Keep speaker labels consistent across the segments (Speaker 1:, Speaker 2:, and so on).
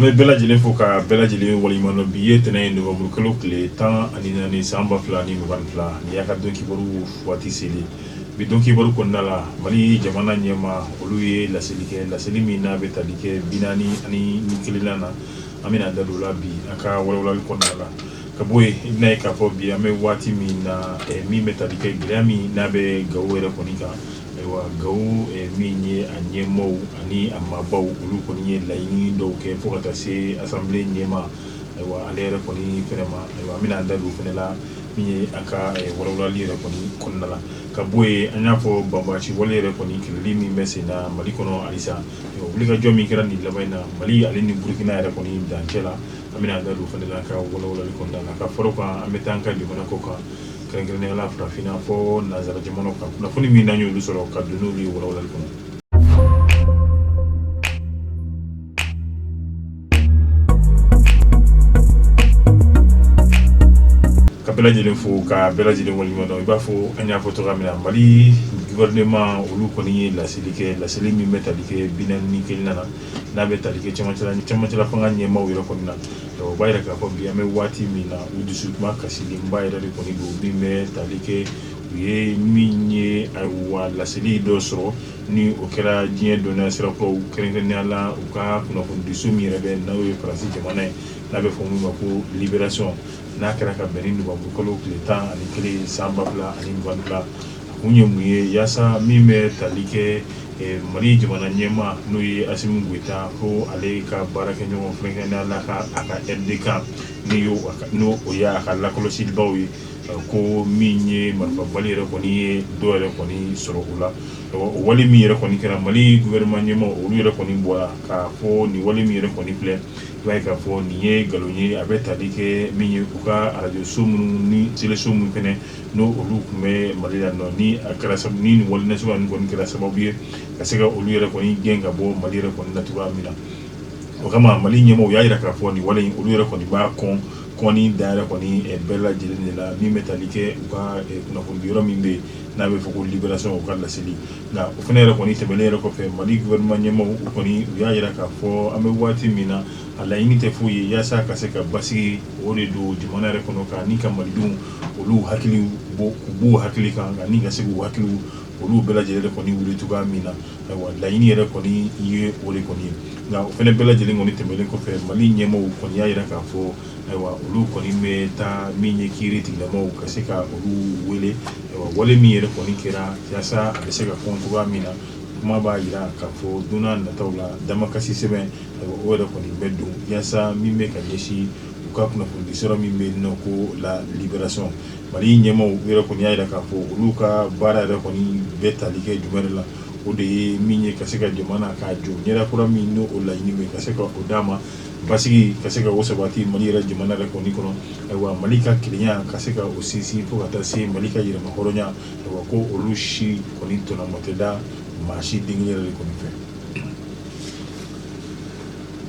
Speaker 1: An bɛ bɛɛ lajɛlen fo ka bɛɛ lajɛlen waleɲuman dɔn. Bi ye tɛnɛn ye, novembre kalo tile 14, san 2022. Nin y'a ka don kibaru waati seli. Bi don kibaru kɔnɔna la, Mali jamana ɲɛmaa olu ye laseli kɛ, laseli min n'a bɛ tali kɛ 41 na. An bɛna da don o la bi an ka walawalali kɔnɔna la. Ka bɔ yen, i bɛna ye k'a fɔ bi an bɛ waati min na, min bɛ tali kɛ gɛlɛya min n'a bɛ Gawo yɛrɛ kɔni kan. Ayiwa, Gawo min ye a ɲɛmaaw ani a maabaw, olu kɔni ye laɲini dɔw kɛ fo ka taa se assemblée ɲɛmaa, ayiwa, ale yɛrɛ kɔni fɛnɛ ma. Ayiwa, an bɛna an da don o fɛnɛ la min ye an ka walawalali yɛrɛ kɔni kɔnɔna la. Ka bɔ yen, an y'a fɔ banbaanci wale yɛrɛ kɔni kɛlɛli min bɛ sen na Mali kɔnɔ halisa, wulikajɔ min kɛra nin laban in na Mali ale ni Burukina yɛrɛ kɔni dancɛ la, an bɛna an da don o fɛnɛ la an ka walawalali kɔnɔna la. Ka fara o kan, an bɛ taa an ka jamana kɔ kan, kɛrɛnkɛrɛnnenya la farafinna fɔ nansara jamanaw kan, kunnafoni min n'an y'olu sɔrɔ ka don n'olu ye walawalali kɔnɔ. Ka bɛɛ lajɛlen fo ka bɛɛ lajɛlen waleɲuman dɔn. I b'a fɔ an y'a fɔ cogoya min na, Mali gouvernement olu kɔni ye laseli kɛ, laseli min bɛ tali kɛ 41 na, n'a bɛ tali kɛ cɛmancɛla fanga ɲɛmaaw yɛrɛ kɔni na. O b'a yira k'a fɔ bi an bɛ waati min na, u dusukuma kasilenba yɛrɛ de kɔni don, min bɛ tali kɛ u ye min ye, ayiwa, laseli dɔ sɔrɔ ni o kɛra diɲɛ dɔnniya sirakuraw, kɛrɛnkɛrɛnnenya la u ka kunnafonidiso min yɛrɛ bɛ n'o ye Faransi jamana ye, n'a bɛ fɔ min ma ko Libération, n'a kɛra ka bɛn ni novembre kalo tile 11, san 2022. A kun ye mun ye? Yaasa min bɛ tali kɛ Mali jamana ɲɛmaa n'o ye Asimi Goyita, ko ale ka baarakɛɲɔgɔn, kɛrɛnkɛrɛnnenya la a ka RDK, n'o o ye a ka lakɔlɔsilibaw ye, ko min ye marifabali yɛrɛ kɔni ye dɔ yɛrɛ kɔni sɔrɔ o la. O wale min yɛrɛ kɔni kɛra, Mali gouvernement ɲɛmaa olu yɛrɛ kɔni bɔra k'a fɔ nin wale min yɛrɛ kɔni filɛ, i b'a ye k'a fɔ nin ye nkalon ye. A bɛ tali kɛ min ye, u ka arajoso minnu ni teleso minnu fɛnɛ n'o olu tun bɛ Mali la nɔ, ni a kɛra ni nin wale nasuguya ninnu kɔni kɛra sababu ye ka se ka olu yɛrɛ kɔni gɛn ka bɔ Mali yɛrɛ kɔni na cogoya min na. O kama, Mali ɲɛmaaw y'a jira k'a fɔ nin wale in, olu yɛrɛ kɔni b'a kɔn kɔni da yɛrɛ kɔni bɛɛ lajɛlen de la, min bɛ tali kɛ u ka kunnafoni yɔrɔ min bɛ yen n'a bɛ fɔ ko Libération, u ka laseli. Nka o fana yɛrɛ kɔni tɛmɛnen yɛrɛ kɔfɛ, Mali gouvernement ɲɛmaaw u kɔni u y'a jira k'a fɔ an bɛ waati min na, a laɲini tɛ foyi ye yaasa ka se ka basigi o de don jamana yɛrɛ kɔnɔ, ka ni ka malidenw olu hakili bɔ, u b'u hakili kan, nka ni ka se k'u hakiliw olu bɛɛ lajɛlen kɔni wuli cogoya min na. Ayiwa, laɲini yɛrɛ kɔni ye o de kɔni ye. Nka o fana bɛɛ lajɛlen kɔni tɛmɛnen kɔfɛ, Mali ɲɛmaaw kɔni y'a jira k'a fɔ, ayiwa, olu kɔni bɛ taa min ye kiiri tigilamɔgɔw ka se ka olu wele, ayiwa, wale min yɛrɛ kɔni kɛra, yaasa a bɛ se ka kɔn cogoya min na. Kuma b'a jira k'a fɔ don nataw la, damakasi sɛbɛn, ayiwa, o yɛrɛ kɔni bɛ don yaasa min bɛ ka ɲɛsin u ka kunnafoni sɔrɔ min bɛ yen nɔ ko la Libération. Mali ɲɛmaaw yɛrɛ kɔni y'a jira k'a fɔ olu ka baara yɛrɛ kɔni bɛ tali kɛ jumɛn de la? O de ye min ye ka se ka jamana k'a jɔ ɲɛda kura min n'o o laɲini bɛ ka se ka o d'a ma, basigi ka se ka o sabati Mali yɛrɛ jamana yɛrɛ kɔni kɔnɔ, ayiwa, Mali ka kelenya ka se ka o sinsin fo ka taa se Mali ka yɛrɛma hɔrɔnya. Ayiwa, ko olu si kɔni tɔnɔmɔ tɛ da maa si den yɛrɛ de kɔni fɛ.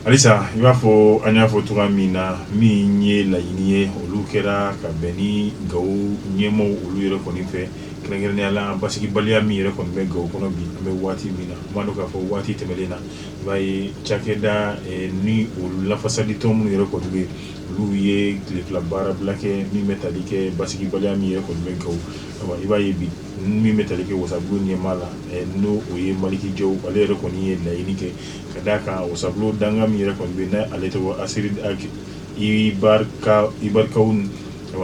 Speaker 1: Halisa, i b'a fɔ an y'a fɔ cogoya min na, min ye laɲini ye, olu kɛra ka bɛn ni Gawo ɲɛmaaw olu yɛrɛ kɔni fɛ, kɛrɛnkɛrɛnnenya la basigibaliya min yɛrɛ kɔni bɛ Gawo kɔnɔ bi an bɛ waati min na. An b'a dɔn k'a fɔ waati tɛmɛnen na, i b'a ye cakɛda ni olu lafasali tɔn minnu yɛrɛ kɔni bɛ yen, olu ye tile 2 baarabila kɛ min bɛ tali kɛ basigibaliya min yɛrɛ kɔni bɛ Gawo. Ayiwa, i b'a ye bi min bɛ tali kɛ wasabulon ɲɛmaa la, n'o o ye Maliki Jaw, ale yɛrɛ kɔni ye laɲini kɛ ka d'a kan wasabulon dankan min yɛrɛ kɔni bɛ n'ale tɔgɔ Asiridi Ibarikaw,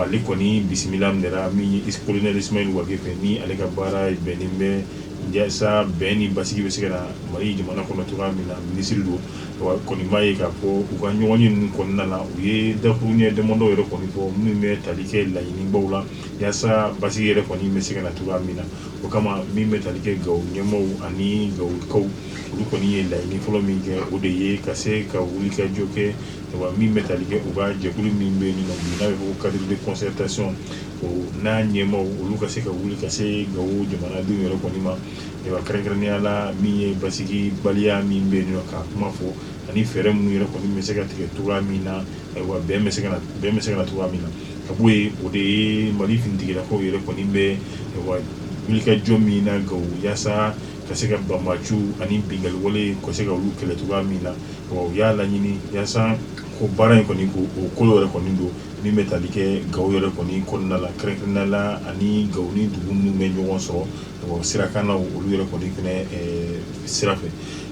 Speaker 1: ale kɔni bisimila minɛra min ye colonel Ismaël Wagué fɛ, ni ale ka baara bɛnnen bɛ yaasa bɛn ni basigi bɛ se ka na Mali jamana kɔnɔ cogoya min na, minisiri don. Kɔni b'a ye k'a fɔ u ka ɲɔgɔnye ninnu kɔnɔna la, u ye dakuruɲɛ damadɔ yɛrɛ kɔni fɔ minnu bɛ tali kɛ laɲinibaw la yaasa basigi yɛrɛ kɔni bɛ se ka na cogoya min na. O kama, min bɛ tali kɛ Gawo ɲɛmaaw ani Gawokaw, olu kɔni ye laɲini fɔlɔ min kɛ, o de ye ka se ka wuli ka jɔ kɛ, ayiwa, min bɛ tali kɛ u ka jɛkulu min bɛ yen nɔ bi n'a bɛ fɔ ko cadre de concertation, o n'a ɲɛmaaw olu ka se ka wuli ka se Gawo jamanadenw yɛrɛ kɔni ma, ayiwa, kɛrɛnkɛrɛnnenya la min ye basigibaliya min bɛ yen nɔ k'a kuma fɔ, ani fɛɛrɛ minnu yɛrɛ kɔni bɛ se ka tigɛ cogoya min na, ayiwa, bɛn bɛ se ka na, bɛn bɛ se ka na cogoya min na. Ka bɔ yen, o de ye Mali finitigilakaw yɛrɛ kɔni bɛ, ayiwa, wulikajɔ min na Gawo yaasa ka se ka banbaanciw ani binkanni wale ka se ka olu kɛlɛ cogoya min na. U y'a laɲini yaasa ko baara in kɔni ko o kolo yɛrɛ kɔni don min bɛ tali kɛ Gawo yɛrɛ kɔni kɔnɔna la, kɛrɛnkɛrɛnnenya la ani Gawo ni dugu minnu bɛ ɲɔgɔn sɔrɔ sirakannaw olu yɛrɛ kɔni fɛnɛ sira fɛ.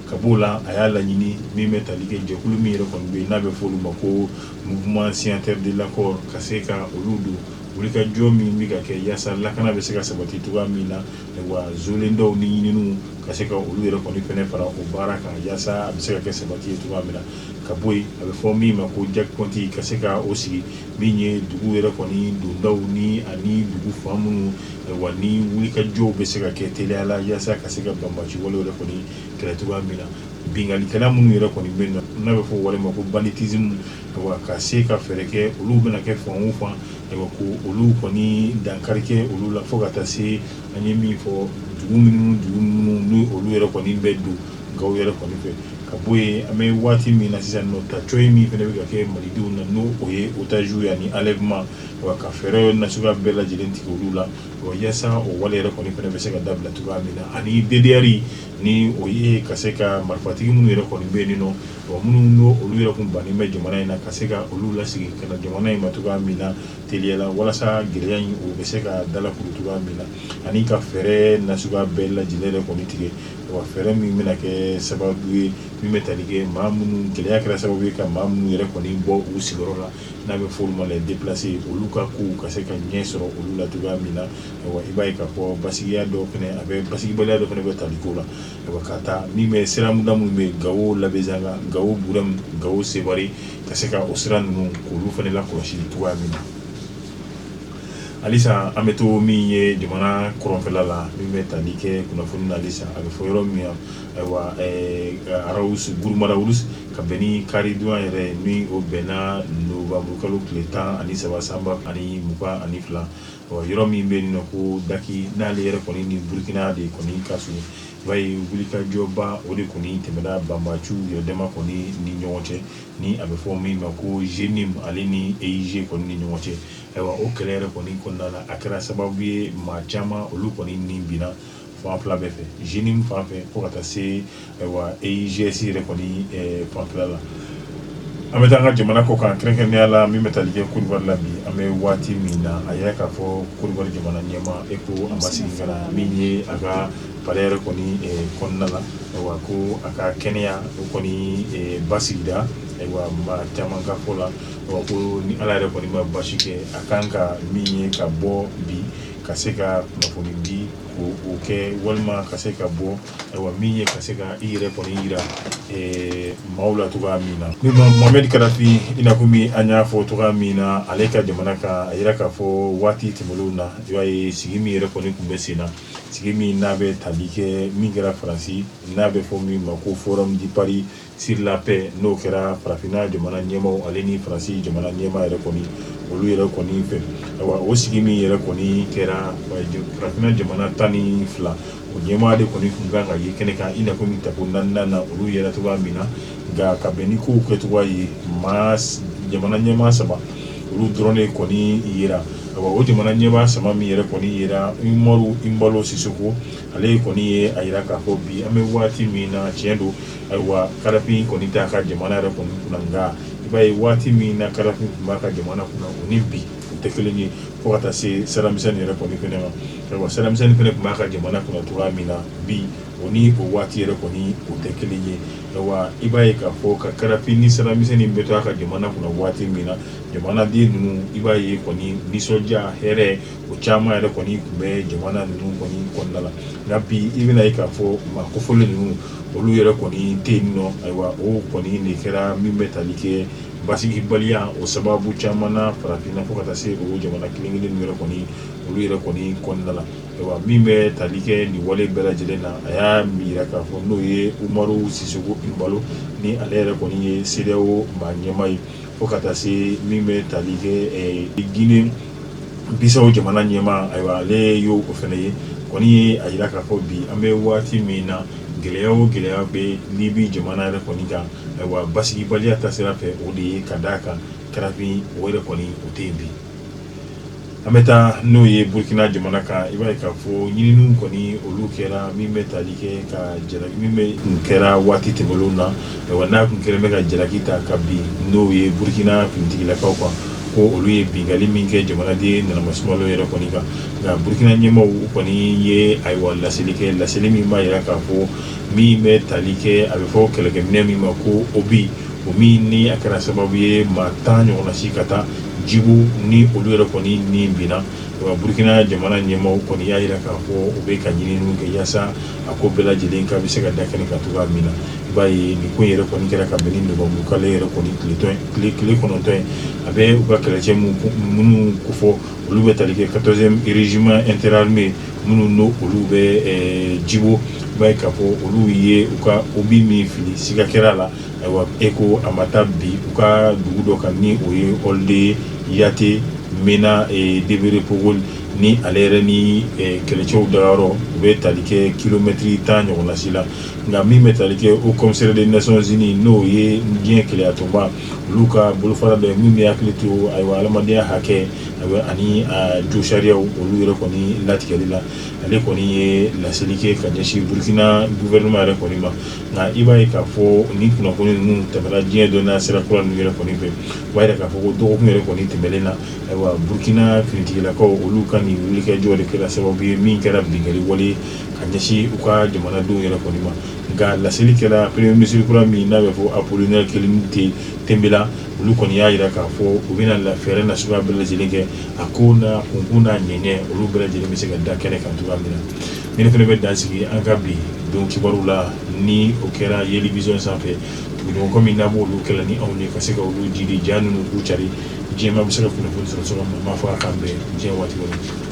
Speaker 1: Ka b'o la, a y'a laɲini min bɛ tali kɛ jɛkulu min yɛrɛ kɔni bɛ yen n'a bɛ fɔ olu ma ko Mouvement signataire de l'accord, ka se ka olu don wulikajɔ min bɛ ka kɛ yaasa lakana bɛ se ka sabati cogoya min na, wa zolendaw ni ɲininiw ka se ka olu yɛrɛ kɔni fɛnɛ fara o baara kan yaasa a bɛ se ka kɛ sabati ye cogoya min na. Ka bɔ yen, a bɛ fɔ min ma ko checkpoint, ka se ka o sigi min ye dugu yɛrɛ kɔni dondaw ni ani dugu fan minnu wa ni wulikajɔw bɛ se ka kɛ teliya la yaasa ka se ka banbaanci wale yɛrɛ kɔni kɛlɛ cogoya min na. Binkannikɛla minnu yɛrɛ kɔni bɛ na n'a bɛ fɔ wale ma ko banditisme, wa ka se ka fɛɛrɛ kɛ olu bɛna kɛ fan o fan, ayiwa, ko olu kɔni dankari kɛ olu la fo ka taa se an ye min fɔ dugu minnu ni olu yɛrɛ kɔni bɛ don Gawo yɛrɛ kɔni fɛ. Ka bɔ yen, an bɛ waati min na sisan nɔ, tacoyi min fana bɛ ka kɛ malidenw na, n'o o ye otage ye ani enlèvement, wa ka fɛɛrɛ nasuguya bɛɛ lajɛlen tigɛ olu la, wa yaasa o wale yɛrɛ kɔni fana bɛ se ka dabila cogoya min na, ani DDR ni o ye ka se ka marifatigi minnu yɛrɛ kɔni bɛ yen nɔ, wa minnu n'o olu yɛrɛ kun bannen bɛ jamana in na, ka se ka olu lasegin ka na jamana in ma cogoya min na teliya la, walasa gɛlɛya in o bɛ se ka dalakuru cogoya min na, ani ka fɛɛrɛ nasuguya bɛɛ lajɛlen yɛrɛ kɔni tigɛ, wa fɛɛrɛ min bɛna kɛ sababu ye min bɛ tali kɛ maa minnu gɛlɛya kɛra sababu ye ka maa minnu yɛrɛ kɔni bɔ u sigiyɔrɔ la n'a bɛ fɔ olu ma les déplacés, olu ka kow ka se ka ɲɛ sɔrɔ olu la cogoya min na. Ayiwa, i b'a ye k'a fɔ basigiya dɔ fana a bɛ basigibaliya dɔ fana bɛ tali ko la. Ayiwa, ka taa min bɛ siramuda minnu bɛ Gawo Labezanga, Gawo Burɛmu, Gawo Seware, ka se ka o sira ninnu k'olu fana lakɔlɔsi cogoya min na. Halisa an bɛ to min ye jamana kɔrɔnfɛla la, min bɛ tali kɛ kunnafoni na halisa, a bɛ fɔ yɔrɔ min na, ayiwa, Arawus Gurumada ka bɛn ni karidonya yɛrɛ ni o bɛnna nowanburukalo tile 13 san 2022, yɔrɔ min bɛ yen nɔ ko Daki, n'ale yɛrɛ kɔni ni Burukina de kɔni ka surun, i b'a ye wulikajɔba o de kɔni tɛmɛna banbaanciw yɛrɛ dama kɔni ni ɲɔgɔn cɛ, ni a bɛ fɔ min ma ko JNIM ale ni EIG kɔni ni ɲɔgɔn cɛ. Ayiwa, o kɛlɛ yɛrɛ kɔni kɔnɔna la, a kɛra sababu ye maa caman olu kɔni ni binna fan fila bɛɛ fɛ, JNIM fan fɛ fo ka taa se, ayiwa, EIGS yɛrɛ kɔni fanfɛla la. An bɛ taa an ka jamana kɔ kan, kɛrɛnkɛrɛnnenya la min bɛ tali kɛ Côte d'Ivoire la bi. An bɛ waati min na, a y'a k'a fɔ Côte d'Ivoire jamana ɲɛmaa e ko a ma segin ka na min ye a ka palais yɛrɛ kɔni kɔnɔna la. Ayiwa, ko a ka kɛnɛya o kɔni basigira. Ayiwa, maa caman ka fɔ la, ko ni Ala yɛrɛ kɔni ma basi kɛ, a kan ka min ye ka bɔ bi ka se ka kunnafoni di o kɛ, walima ka se ka bɔ, ayiwa, min ye ka se ka i yɛrɛ kɔni yira maaw la cogoya min na. Ni Mohamed Kadafi, i n'a komi an y'a fɔ cogoya min na, ale ka jamana kan, a yira k'a fɔ waati tɛmɛnlenw na, i b'a ye sigi min yɛrɛ kɔni tun bɛ sen na, sigi min n'a bɛ tali kɛ min kɛra Faransi, n'a bɛ fɔ min ma ko Forum de Paris sur la paix, n'o kɛra farafinna jamana ɲɛmaaw ale ni Faransi jamana ɲɛmaa yɛrɛ kɔni olu yɛrɛ kɔni fɛ. Ayiwa, o sigi min yɛrɛ kɔni kɛra, farafinna jamana 12 o ɲɛmaa de kɔni tun kan ka ye kɛnɛ kan, i n'a fɔ min tako naaninan na olu yɛrɛ cogoya min na. Nka ka bɛn ni kow kɛcogoya ye, maa jamana ɲɛmaa saba olu dɔrɔn de kɔni yera. Ayiwa, o jamana ɲɛmaa saba min yɛrɛ kɔni yera, Umaru Embalo Sissoco, ale kɔni ye a yira k'a fɔ bi an bɛ waati min na, tiɲɛ don, ayiwa, Kadafi kɔni t'a ka jamana yɛrɛ kɔni kunna. Nka i b'a ye waati min na Kadafi tun b'a ka jamana kunna, o ni bi o tɛ kelen ye, fo ka taa se Saddam Hussein yɛrɛ kɔni fɛnɛ ma. Ayiwa, Saddam Hussein fɛnɛ tun b'a ka jamana kunna cogoya min na, bi o ni o waati yɛrɛ kɔni o tɛ kelen ye. Ayiwa, i b'a ye k'a fɔ ka Kadafi ni Saddam Hussein bɛ to a ka jamana kunna waati min na, jamanaden ninnu, i b'a ye kɔni nisɔndiya, hɛrɛ, o caman yɛrɛ kɔni tun bɛ jamana ninnu kɔni kɔnɔna la. Nka bi, i bɛna ye k'a fɔ maa kofɔlen ninnu olu yɛrɛ kɔni tɛ yen nɔ. Ayiwa, o kɔni de kɛra min bɛ tali kɛ basigibaliya o sababu caman na farafinna fo ka taa se o jamana kelen kelen yɛrɛ kɔni olu yɛrɛ kɔni kɔnɔna la. Ayiwa, min bɛ tali kɛ nin wale bɛɛ lajɛlen na, a y'a yira k'a fɔ n'o ye Umaru Sissoco Embalo, ni ale yɛrɛ kɔni ye CEDEAO maa ɲɛmaa ye, fo ka taa se min bɛ tali kɛ Guinée Bissau jamana ɲɛmaa, ayiwa, ale y'o o fana ye kɔni ye a yira k'a fɔ bi an bɛ waati min na, gɛlɛya o gɛlɛya bɛ Libi jamana yɛrɛ kɔni kan, ayiwa, basigibaliya ta sira fɛ, o de ye ka d'a kan Kadafi o yɛrɛ kɔni o tɛ yen bi. An bɛ taa n'o ye Burukina jamana kan. I b'a ye k'a fɔ ɲininiw kɔni olu kɛra min bɛ tali kɛ ka jalaki min bɛ kun kɛra waati tɛmɛnlenw na. Ayiwa, n'a kun kɛlen bɛ ka jalaki ta ka bin n'o ye Burukina finitigilakaw kan, ko olu ye binkanni min kɛ jamanaden nanamasumalen yɛrɛ kɔni kan. Nka Burukina ɲɛmaaw kɔni ye ayiwa laseli kɛ, laseli min b'a jira k'a fɔ min bɛ tali kɛ a bɛ fɔ kɛlɛkɛminɛ min ma ko obus, o min ni a kɛra sababu ye maa 10 ɲɔgɔnna si ka taa Jibo ni olu yɛrɛ kɔni ni binna. Burukina jamana ɲɛmaaw kɔni y'a jira k'a fɔ u bɛ ka ɲininiw kɛ yaasa a ko bɛɛ lajɛlen k'a bɛ se ka da kɛnɛ kan cogoya min na. I b'a ye nin ko yɛrɛ kɔni kɛra ka bɛn ni nowanburukalo yɛrɛ kɔni tile 9 ye. A bɛ u ka kɛlɛcɛ minnu kofɔ, olu bɛ tali kɛ 14e régiment interarmées minnu n'o olu bɛ Jibo. I b'a ye k'a fɔ olu ye u ka obus min fili, siga kɛra a la. Ayiwa, e ko a ma taa bin u ka dugu dɔ kan, ni o ye Ɔlde Yate Mena Debere Pogol, ni ale yɛrɛ ni kɛlɛcɛw dagayɔrɔ u bɛ tali kɛ kilomɛtiri 10 ɲɔgɔnna si la. Nka min bɛ tali kɛ Haut Commissariat des Nations Unies, n'o ye diɲɛ kelenyatɔnba olu ka bolofara dɔ ye min bɛ hakili to ayiwa adamadenya hakɛ ani jo sariyaw olu yɛrɛ kɔni latigɛli la, ale kɔni ye laseli kɛ ka ɲɛsin Burukina gouvernement yɛrɛ kɔni ma. Nka i b'a ye k'a fɔ ni kunnafoni ninnu tɛmɛna diɲɛ dɔnniya sira kura ninnu yɛrɛ kɔni fɛ, o b'a yira k'a fɔ ko dɔgɔkun yɛrɛ kɔni tɛmɛnen na, ayiwa, Burukina finitigilakaw olu ka nin wulikajɔ de kɛra sababu ye min kɛra binkanni wale ka ɲɛsin u ka jamanadenw yɛrɛ kɔni ma. Nka laseli kɛra premier ministre kura min n'a bɛ fɔ Apollinaire Kelini Tembela, olu kɔni y'a jira k'a fɔ u bɛna fɛɛrɛ na suguya bɛɛ lajɛlen kɛ, a ko n'a kunkun n'a ɲɛɲɛ olu bɛɛ lajɛlen bɛ se ka da kɛnɛ kan cogoya min na. Ni fana bɛ dan sigi an ka bi don kibaru la, ni o kɛra Yeli Vision sanfɛ. Tuguɲɔgɔn min n'a b'olu kɛlɛ ni anw ye ka se ka olu jidi ja ninnu k'u cari, diɲɛ bɛ se ka kunnafoni sɔrɔ cogo min na. N b'a fɔ a k'an bɛn diɲɛ waati wɛrɛ.